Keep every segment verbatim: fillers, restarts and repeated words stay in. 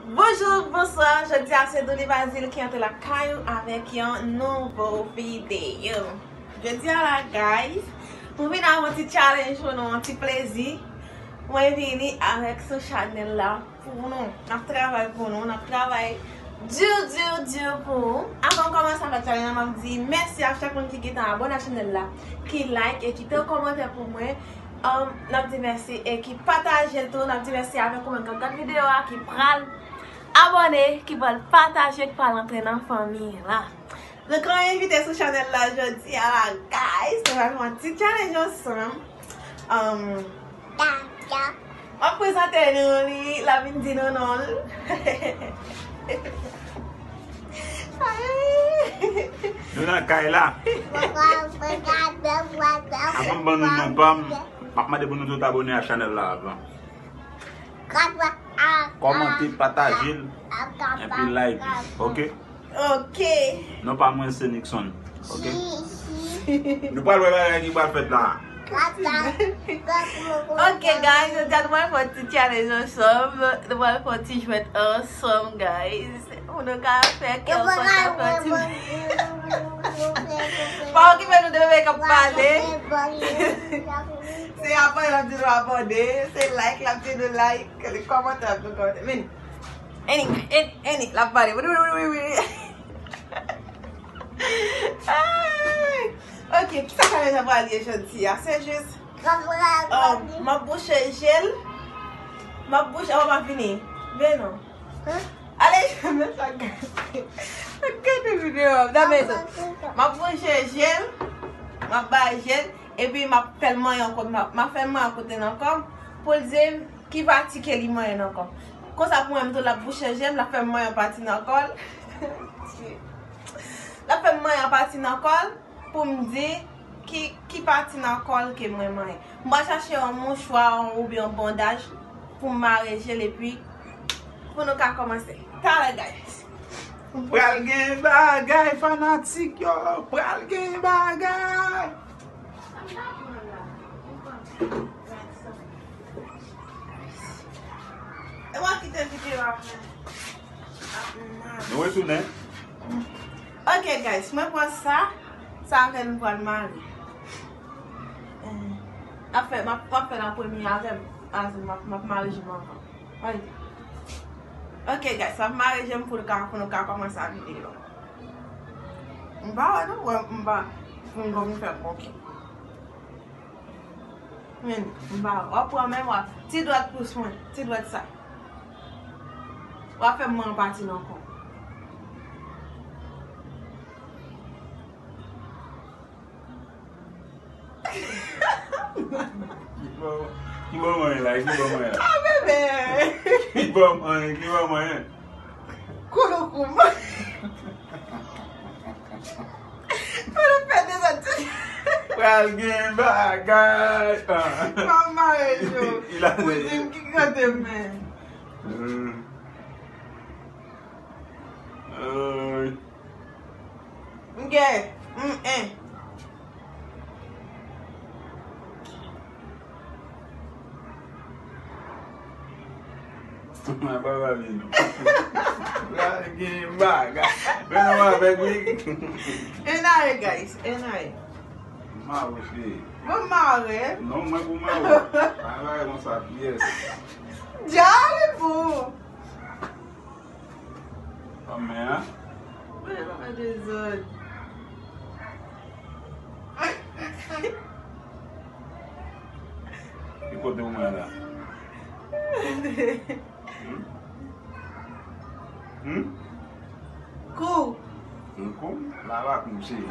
Bonjou, bonswa, jodi a se Douly Bazil ki antre lakay ou avèk yon nouvo videyo. Jodi a la, guys, mwen vin avèk yon ti challenge pou nou, yon ti plezi. Mwen vini avèk sou chanèl la pou nou. N ap travay pou nou, n ap travay di, di, di pou ou. Avan m kòmanse avèk challenge la, m ap di mèsi a chak moun ki gentan abòne a chanèl la, ki like e kite yon kòmantè pou mwen. Um, n ap di mèsi e ki pataje l tou. N ap di mèsi avèk ou menm k ap gad videyo a, ki pral abòne, ki pral pataje, ki pral antre nan fanmi la. Donk, mwen envite sou chanèl la jodi a la, guys. Nou pral fè yon ti challenge ansanm. Um, m ap prezante nou li, l ap vin di nou non l. Nou nan kay la. Avan m ban nou non pa m, m ap mande pou nou tout abòne a chanèl la avan. Kòmante, pataje l, epi like, ok? Ok. Non pa mwen se Nixon, ok? Nou pral wè bagay ki pral fèt la. Ok, guys, jodi a nou pral fè yon ti challenge ansanm. Nou pral fè yon ti jwèt ansanm, guys. Pou nou ka fè kè w kontan, fè yon ti. Pa okipe nou de bebe k ap pale. Se abòne l ap di nou abòne. Se like l ap di nou like. Kòmantè l ap di nou kòmantè. Men, Annie, Annie, Annie, l ap pale. Wi, wi, wi, wi, wi. Ay. Ok, kisa challenge la pral ye jodi a? Se jis, um, m ap bouche je l. M ap bouche, oh, m ap vini. Vin non. Ale, men sa gade. Gade videyo a. Dame zo. M ap bouche je l. M ap bay je l. Epi m ap fè l manyen yon kote, m ap, m ap fè l manyen yon kote nan kò m pou l di m ki pati ke li manyen nan kò m. Konsa pou mwen menm tou, l ap bouche je m, l ap fè m manyen yon pati nan kò l. L ap fè m manyen yon pati nan kò l pou m di ki, ki pati nan kò l ke mwen manyen. M pral chache yon mouchwa oubyen yon bondaj pou m mare je l epi pou nou ka kòmanse. Talè, guys. Pral gen bagay, fanatik yo, pral gen bagay. E w ap kite videyo a fè. Nou retounen. Ok, guys, mwen pran sa. Sa avè nou pral mare. Eh, n ap fè, m ap, m ap fè nan premye avè m. Azou, m ap, m ap mare je m anvan. Ann. Ok, guys, m ap mare je m pou l ka, pou nou ka kòmanse ak videyo. M pa wè non, wè m pa fin gòm fè konki. Men, m pa wè. W ap pran menm w ap, ti dwèt pous mwen, ti dwèt sa. W ap fè m manyen pati nan kò. Ki bò, ki bò manyen la, ki bò manyen la? Ah, bebe! Ki bò manyen, ki bò manyen? Kouloukoum. Fè nou fè dezòd tou. Pral gen bagay. Manman e yo. Pou di m ki kote m men. Hmm. Euh. M gen. M en. Mwen pa pale non. La gen bagay. Men nou avèk wi. Ann ale, guys. Ann ale. Mare. Bon, mare. Non, mwen pou mare. Pa mare konsa, pyès. Djali pou. Kòman, an? Mwen pa dezòd. Ki kote ou mwen la? Hmm? Hmm? Kou. Yon kou? Lava kou, cheri.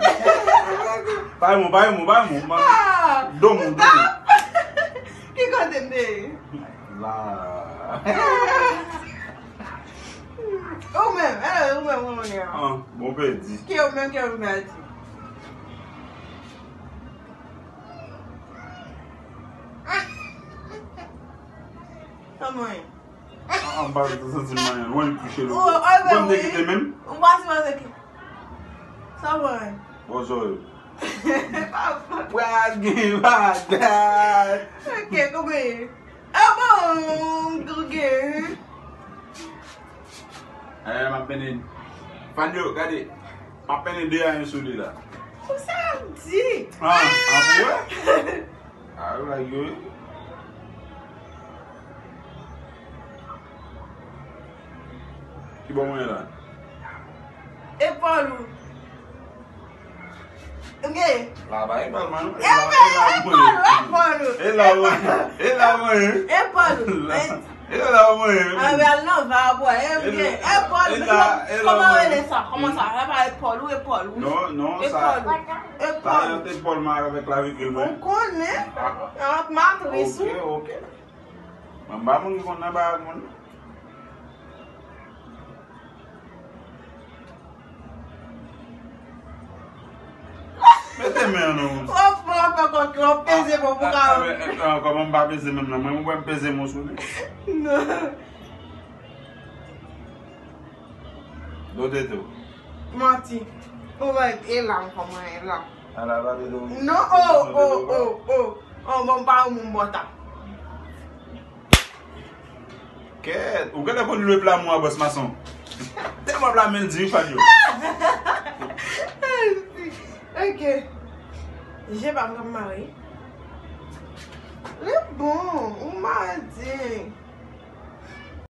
Pa yon mo, pa yon mo, pa yon mo. Ah! Domo, domo. Ki kote m te ye? La. Ou menm, eh, ou menm, ou menm. Ah, bon pèdi. Ki ou menm, ki ou menm pèdi. Kòman? Ah, m pa santi m anyen. Wè l kouche lou. Ou, ou, wè m te kite menm. Ou pa santi ki. Sa mwen. Bonjou. Pral gen bagay. Ok, kòman? Ah bon, ok. Eh, m ap mennen. Fanyo, gade. M ap mennen de a en sou li la. Pou sa ap di? Ah, ah, pou wè? Ah, yo la, yo. Ki bon mwen la? Epòl ou. Ok. La ba epòl mwen. Epòl ou, epòl ou. E la mwen. E la mwen. Epòl ou. E la mwen. Anbe al nan va bwa. Epòl ou. Kòman rele sa? Kòman sa? Sa pa epòl ou, epòl ou. Non, non, sa. Epòl ou. Epòl ou. Epòl mwen avèk klavikil mwen. Ou konnen? An matris ou. Ok, ok. Mwen m pa moun ki konn nan ba moun. Mete men an non. Wap wap fè kòk yo peze pou pou ka. Kòman m pa peze menm nan? Mwen mwen peze mwen sou li. Non. Dote tou. Manti. Ou wè e la m kòman e la. Ala ba de do. Non, oh, oh, oh, oh. Oh, bon, pa ou moun bòta. Kèt, ou genlè konn lwe pla mwen a bòs mason. Tèlman pla men l di, Fanyo. Ok. Je pa m mare. Li bon, ou mare di.